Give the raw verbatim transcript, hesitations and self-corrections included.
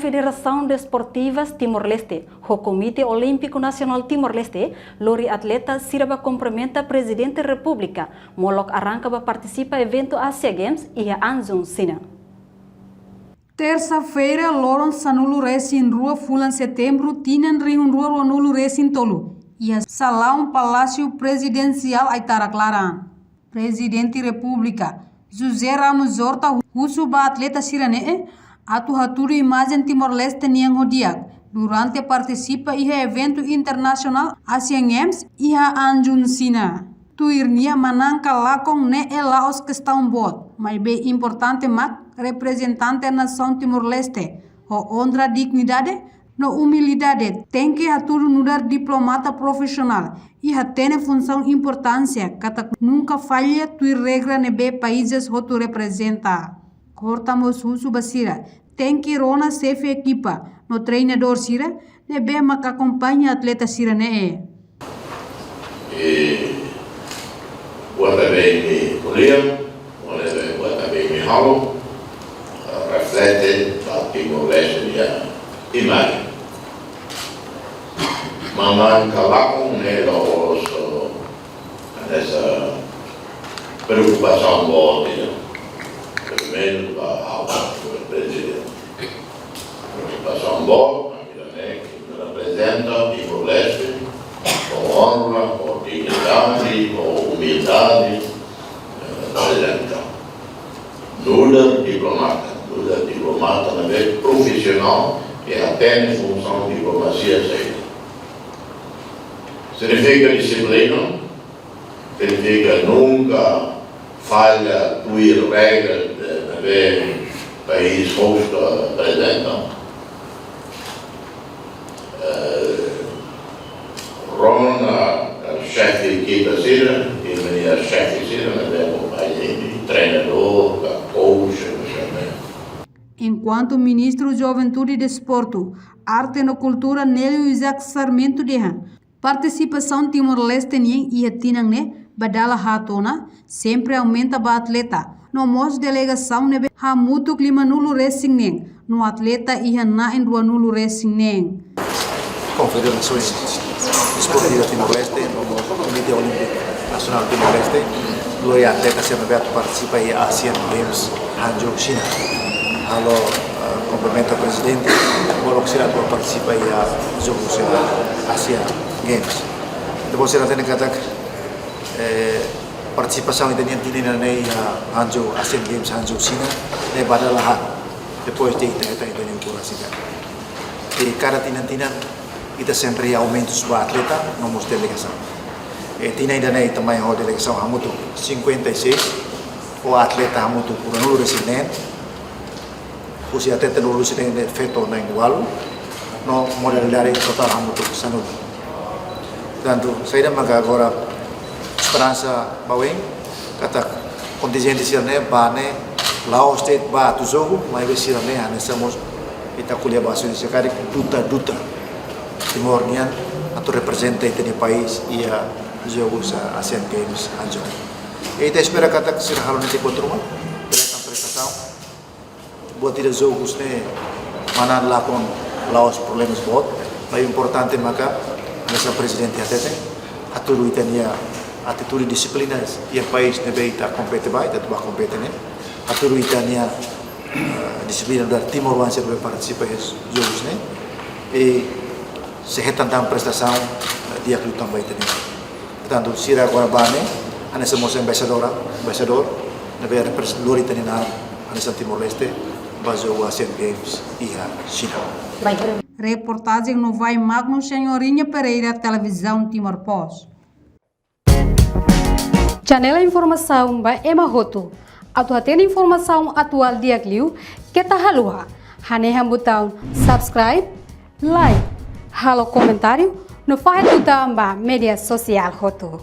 Federasaun Desportiva Timor-Leste ho Komité Olímpiku Nasionál Timor-Leste lori atleta sira ba kumprimenta Prezidente Repúblika molok arranka ba partisipa eventu Asia Games iha Hangzhou, Xina. Tersa-feira, loron sanulu-resin-rua fulan Setembru, tinan rihun rua ruanulu-resin-tolu, iha salaun Palásiu Prezidensiál Aitarak Laran, Prezidente Repúblika José Ramos Horta husu ba atleta sira-ne'e atu hatudu imajen Timor-Leste nian ho di'ak durante partisipa iha eventu internasionál Asian Games iha Hangzhou, Xina. Tuir nia, manán ka lakon ne'e la'ós kestaun boot, maibé importante mak reprezentante nasaun Timor-Leste ho onra, dignidade no umildade tenke hatudu nu'udar diplomata profisionál i hatene funsaun importánsia katak nunka falla tuir regra ne'ebé países hotu reprezenta. Horta mós husu ba sira tenke rona xefe ekipa no treinadór sira ne'ebé mak akompaña atleta sira-ne'e. I buat ne'ebé imi ko'alia, buat ne'ebé, buat ne'ebé imi halo, reflete ba Timor-Leste nia imajen. Manán ka lakon ne'e la'ós, eh, hanesan preokupasaun boot ida. Pelumenus ba ha'u, Prezidente. Preokupasaun boot, ami ida-ne'e, ita reprezenta Timor-Leste ho onra, ho dignidade, ho umildade, eh, reprezenta. Nu'udar diplomata, nu'udar diplomata ne'ebé profisionál, i hatene funsaun diplomasia saida. Signifika dixiplina, signifika nunka falla tuir regra ne'ebé país host reprezenta. Eh, rona, eh, xefe ekipa sira, i mania xefe sira ne'ebé akompaña imi, treinadór, ka coach, no sei. Enkuantu Ministru Juventude, Desportu, Arte no Kultura, Nélio Isaac Sarmento dehan, partisipasaun Timor-Leste nian iha tinan ne'e ba dala haat ona, sempre aumenta ba atleta, no mós delegasaun ne'ebé hamutuk limanulu-resin-neen, no atleta iha na'in ruanulu-resin-neen. Konfederasaun Desportiva Timor-Leste, no mós Komité Olímpiku Nasionál Timor-Leste, lori atleta sira ne'ebé atu partisipa iha Asian Games Hangzhou, Xina. Halo, eh, kumprimenta Prezidente, molok sira atu partisipa iha jogu sira Asian Games. Depois sira hatene katak, eh, partisipasaun ita-nia tinan ida-ne'e iha Hangzhou, Asian Games Hangzhou, Xina, ne'e ba dala haat. Depois de ita, ita, ita-nia ukun rasik. I kada tinan-tinan, ita sempre iha aumentus ba atleta, no mós delegasaun. I tinan ida-ne'e ita mai ho delegasaun hamutuk cinquenta e seis, ho atleta hamutuk ruanulu-resin-neen, husi atleta ruanulu-resin-neen ne'e feto na'in-ualu, no modalidade totál hamutuk sanulu. Portantu, saida maka agora esperansa ba oin, katak kontinjente sira-ne'e ba ne'e la'ós de'it ba atu jogu, maibé sira-ne'e hanesan mós ita ko'alia ba sira, sira karik duta-duta Timor nian atu reprezenta ita-nia país iha jogu Asian Games Hangzhou. I ita espera katak sira halo netik buat ruma, bele tan prestasaun. Buat ida jogus ne'e manán lakon la'ós problema boot, maibé importante maka, hanesan Prezidente hateten, hatudu ita-nia atitude dixiplina iha país ne'ebé ita kompete ba, ita atu ba kompete ne'e. Hatudu ita-nia, eh, dixiplina nu'udar timoroan sira ne'ebé partisipa iha jogus ne'e. I sei hetan tan prestasaun, eh, di'ak liután ba ita-nia. Portantu, sira agora ba ne'e, hanesan mós embaixadora, embaixadór, ne'ebé reprezenta lori ita-nia naran, hanesan Timor-Leste, ba jogu Asian Games iha Xina. Reportajen Novai Magno, Senhorinha Pereira, Televizaun Timor Post. Janela informasaun ba ema hotu. Atu hatene informasaun atuál di'ak liu, keta haluha hanehan butaun subscribe, like, halo komentáriu, no fahe tutan ba média sosiál hotu.